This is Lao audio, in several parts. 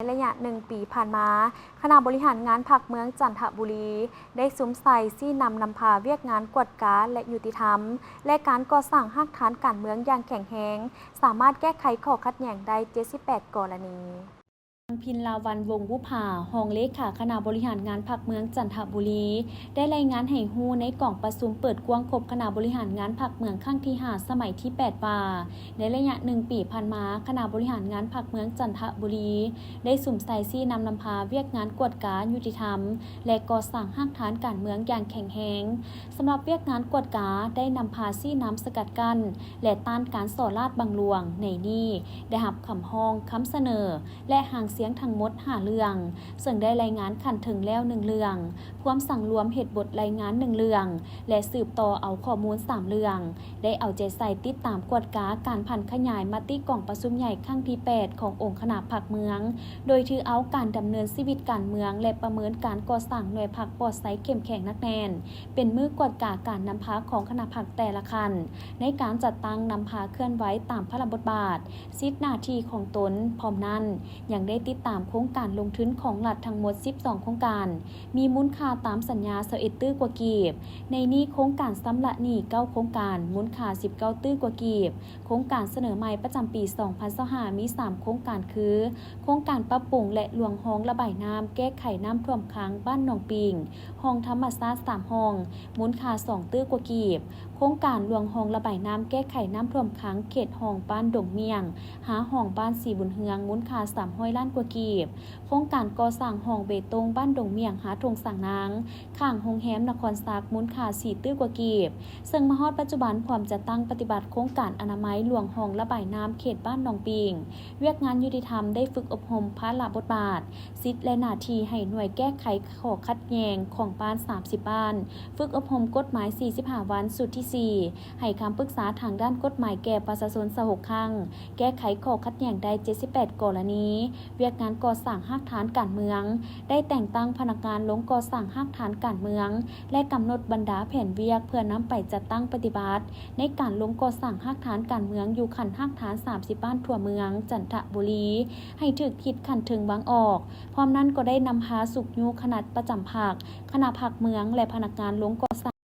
ໄລຍະໜຶ່ງປີຜ່ານມາ, ຄະນະບໍລິຫານງານພັກເມືອງຈັນທະບູລີ ໄດ້ສຸມໃສ່ຊີ້ນຳນຳພາວຽກງານກວດກາ ແລະ ຍຸຕິທຳ ແລະ ການກໍ່ສ້າງຮາກຖານການເມືອງຢ່າງແຂງແຮງ, ສາມາດແກ້ໄຂຂໍ້ຂັດແຍ່ງໄດ້ເຈັດສິບແປດກໍລະນີ. ນາງ ພິນລາວັນ ວົງບຸບຜາ ຮອງເລຂາຄະນະບໍລິຫານງານພັກເມືອງຈັນທະບູລີ ໄດ້ລາຍງານໃຫ້ຮູ້ໃນກອງປະຊຸມເປີດກວ້າງຄົບຄະນະບໍລິຫານງານພັກເມືອງຄັ້ງທີຫ້າ ສະໄໝທີແປດ ວ່າ ໃນໄລຍະໜຶ່ງປີຜ່ານມາ, ຄະນະບໍລິຫານງານພັກເມືອງຈັນທະບູລີ ໄດ້ສຸມໃສ່ຊີ້ນຳນຳພາວຽກງານກວດກາ, ຍຸຕິທຳ ແລະ ກໍ່ສ້າງຮາກຖານການເມືອງຢ່າງແຂງແຮງ. ສຳລັບວຽກງານກວດກາ ໄດ້ນຳພາຊີ້ນຳສະກັດກັ້ນ ແລະ ຕ້ານການສໍ້ລາດບັງຫຼວງ. ໃນນີ້ໄດ້ຮັບຄຳຮ້ອງ, ຄຳສະເໜີ ແລະ ຫາງສຽງທັງໝົດຫ້າເລື່ອງ, ເຊິ່ງໄດ້ລາຍງານຂັ້ນເທິງແລ້ວໜຶ່ງເລື່ອງ, ພວມສັງລວມເຮັດບົດລາຍງານໜຶ່ງເລື່ອງ ແລະ ສືບຕໍ່ເອົາຂໍ້ມູນສາມເລື່ອງ, ໄດ້ເອົາໃຈໃສ່ຕິດຕາມກວດກາການຜັນຂະຫຍາຍມະຕິກອງປະຊຸມໃຫຍ່ຄັ້ງທີແປດ ຂອງອົງຄະນະພັກເມືອງ, ໂດຍຖືເອົາການດຳເນີນຊີວິດການເມືອງ ແລະ ປະເມີນການກໍ່ສ້າງໜ່ວຍພັກປອດໃສເຂັ້ມແຂງໜັກແໜ້ນ ເປັນມື້ກວດກາການນຳພາຂອງຄະນະພັກແຕ່ລະຂັ້ນ ໃນການຈັດຕັ້ງນຳພາເຄື່ອນໄຫວຕາມພາລະບົດບາດ, ສິດໜ້າທີ່ຂອງຕົນ. ພ້ອມນັ້ນ, ຍັງໄດ້ຕິດຕາມໂຄງການລົງທຶນຂອງລັດທັງໝົດສິບສອງໂຄງການ, ມີມູນຄ່າຕາມສັນຍາຊາວເອັດຕື້ກວ່າກີບ. ໃນນີ້ໂຄງການຊຳລະໜີ້ເກົ້າໂຄງການ, ມູນຄ່າສິບເກົ້າຕື້ກວ່າກີບ. ໂຄງການສະເໜີໃໝ່ປະຈຳປີສອງພັນຊາວຫ້າ ມີສາມໂຄງການຄື ໂຄງການປັບປຸງ ແລະ ລວງຮ່ອງລະບາຍນ້ຳແກ້ໄຂນ້ຳຖ້ວມຂັງບ້ານໜອງປີງ, ຮ່ອງທຳມະຊາດສາມຮ່ອງ, ມູນຄ່າສອງຕື້ກວ່າກີບ, ໂຄງການລວງຮ່ອງລະບາຍນ້ຳແກ້ໄຂນ້ຳຖ້ວມຂັງເຂດຮ່ອງບ້ານດົງມ້ຽງ, ຫາຮ່ອງບ້ານສີບຸນເຮືອງ, ມູນຄ່າສາມຮ້ອຍລ້ານກວ່າກີບ, ໂຄງການກໍ່ສ້າງຮ່ອງເບຕົງບ້ານດົງມ້ຽງ ຫາທົ່ງສາງນາງ, ຂ້າງໂຮງແຮມນະຄອນສັກ, ມູນຄ່າສີ່ຕື້ກວ່າກີບ. ເຊິ່ງມາຮອດປັດຈຸບັນ ພ້ອມຈັດຕັ້ງປະຕິບັດໂຄງການອະນາໄມລວງຮ່ອງລະບາຍນ້ຳເຂດບ້ານໜອງປີງ. ວຽກງານຍຸຕິທຳໄດ້ຝຶກອົບຮົມພາລະບົດບາດ, ສິດ ແລະ ໜ້າທີ່ໃຫ້ໜ່ວຍແກ້ໄຂຂໍ້ຂັດແຍ່ງຂອງບ້ານສາມສິບບ້ານ, ຝຶກອົບຮົມກົດໝາຍສີ່ສິບຫ້າວັນ ຊຸດທີສີ່, ໃຫ້ຄຳປຶກສາທາງດ້ານກົດໝາຍແກ່ປະຊາຊົນຊາວຫົກຄັ້ງ, ແກ້ໄຂຂໍ້ຂັດແຍ່ງໄດ້ເຈັດສິບແປດກໍລະນີ. ວຽກງານກໍ່ສ້າງຮາກຖານການເມືອງ, ໄດ້ແຕ່ງຕັ້ງພະນັກງານລົງກໍ່ສ້າງຮາກຖານການເມືອງ ແລະ ກຳນົດບັນດາແຜນວຽກເພື່ອນຳໄປຈັດຕັ້ງປະຕິບັດ ໃນການລົງກໍ່ສ້າງຮາກຖານການເມືອງຢູ່ຂັ້ນຮາກຖານສາມສິບບ້ານທົ່ວເມືອງຈັນທະບູລີ ໃຫ້ຖືກທິດຂັ້ນເທິງວາງອອກ. ພ້ອມນັ້ນກໍໄດ້ນຳພາຊຸກຍູ້ຄະນະປະຈຳພັກ, ຄະນະພັກເມືອງ ແລະ ພະນັກງານລົງກໍ່ສ້າງ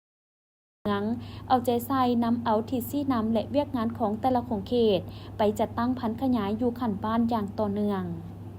ເມືອງ ເອົາໃຈໃສ່ນຳເອົາທິດຊີ້ນຳ ແລະ ວຽກງານຂອງແຕ່ລະຂົງເຂດ ໄປຈັດຕັ້ງຜັນຂະຫຍາຍຢູ່ຂັ້ນບ້ານຢ່າງຕໍ່ເນື່ອງ.